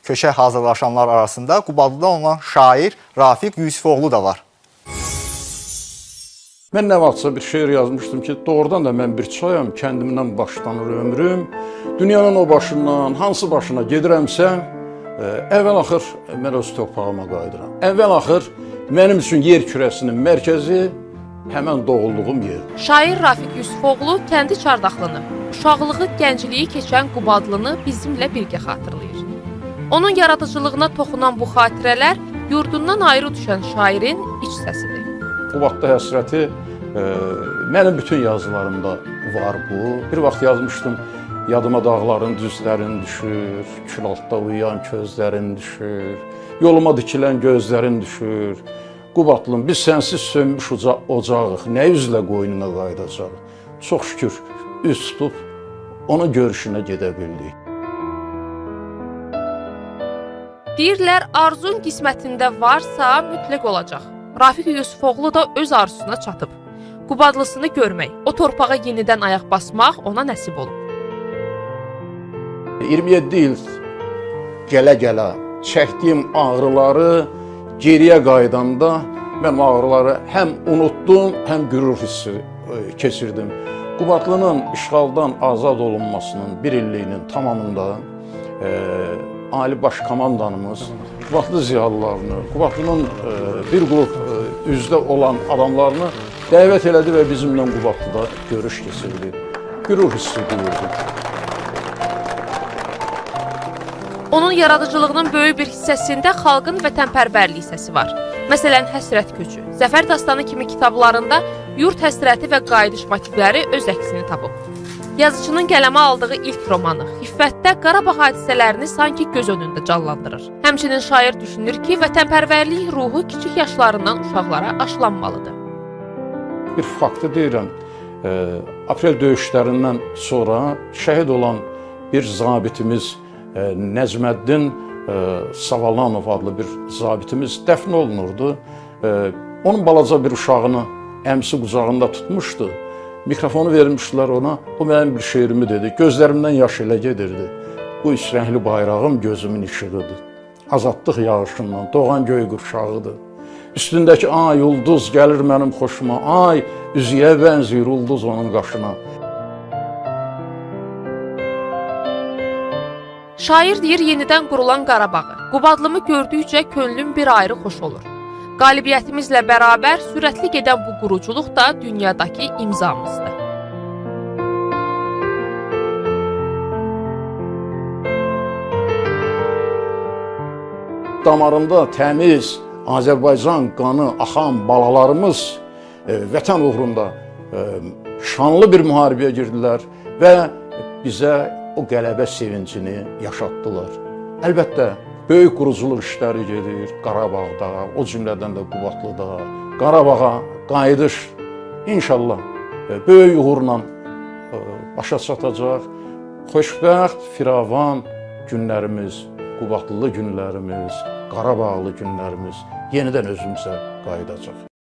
Köçə hazırlaşanlar arasında Qubadlıda olan şair Rafiq Yusifoğlu da var. Mən nə vaxtsa bir şeir yazmışdım ki, doğrudan da mən bir çayam, kəndimdən başlanır ömrüm. Dünyanın o başından, hansı başına gedirəmsə, əvvəl-axır mən öz torpağıma qayıdıram. Əvvəl-axır mənim üçün yer kürəsinin mərkəzi həmən doğulduğum yerdir. Şair Rafiq Yusifoğlu kəndi Çardaqlını, uşaqlığı, gəncliyi keçən Qubadlını bizimlə birgə xatırlayır. Onun yaradıcılığına toxunan bu xatirələr yurdundan ayrı düşən şairin iç səsidir. Qubadlı həsrəti mənim bütün yazılarımda var bu. Bir vaxt yazmışdım, yadıma dağların düzlərin düşür, kül altda uyuyan közlərin düşür, yoluma dikilən gözlərin düşür. Qubadlım, biz sənsiz sönmüş ocağıq, nə üzlə qoynuna qayıdacaq? Çox şükür, üz tutub onun görüşünə gedə bildik. Deyirlər, arzun qismətində varsa mütləq olacaq. Rafiq Yusifoğlu da öz arzusuna çatıb. Qubadlısını görmək, o torpağa yenidən ayaq basmaq ona nəsib olub. 27 il gələ-gələ çəkdiyim ağrıları geriyə qayıdanda mən ağrıları həm unutdum, həm qürur hissi keçirdim. Qubadlının işğaldan azad olunmasının bir illiyinin tamamında Ali Baş Komandanımız Qubadlı ziyalılarını, Qubadlının bir qrup üzdə olan adamlarını dəvət elədi və bizimlə Qubadlıda görüş keçirdi. Qürur hissi duyurdu. Onun yaradıcılığının böyük bir hissəsində xalqın vətənpərvərlik səsi var. Məsələn, Həsrət Köçü, Zəfər Dastanı kimi kitablarında yurt həsrəti və qayıdış motivləri öz əksini tapıb. Yazıçının qələmə aldığı ilk romanı Xiffətdə Qarabağ hadisələrini sanki göz önündə canlandırır. Həmçinin şair düşünür ki, vətənpərvərlik ruhu kiçik yaşlarından uşaqlara aşılanmalıdır. Bir faktı deyirəm, aprel döyüşlərindən sonra şəhid olan bir zabitimiz Nəcməddin Savalanov adlı bir zabitimiz dəfn olunurdu. Onun balaca bir uşağını əmsi qucağında tutmuşdu. Mikrofonu vermişdilər ona, o mənim bir şeirimi dedi. Gözlərimdən yaş elə gedirdi. Bu üç rəngli bayrağım gözümün işığıdır. Azadlıq yağışından doğan göy qurşağıdır. Üstündəki ay ulduz gəlir mənim xoşuma. Ay üzüyə bənzəyir ulduz onun qaşına. Şair deyir, yenidən qurulan Qarabağı, Qubadlımı gördükcə könlüm bir ayrı xoş olur. Qalibiyyətimizlə bərabər sürətli gedən bu quruculuq da dünyadakı imzamızdır. Damarında təmiz Azərbaycan qanı axan balalarımız vətən uğrunda şanlı bir müharibəyə girdilər və bizə o qələbə sevincini yaşatdılar. Əlbəttə, böyük quruculuq işləri gedir Qarabağda, o cümlədən də Qubadlıda. Qarabağa qayıdış inşallah böyük uğurla başa çatacaq. Xoşbəxt, firavan günlərimiz, Qubadlılı günlərimiz, Qarabağlı günlərimiz yenidən özümüzə qayıdacaq.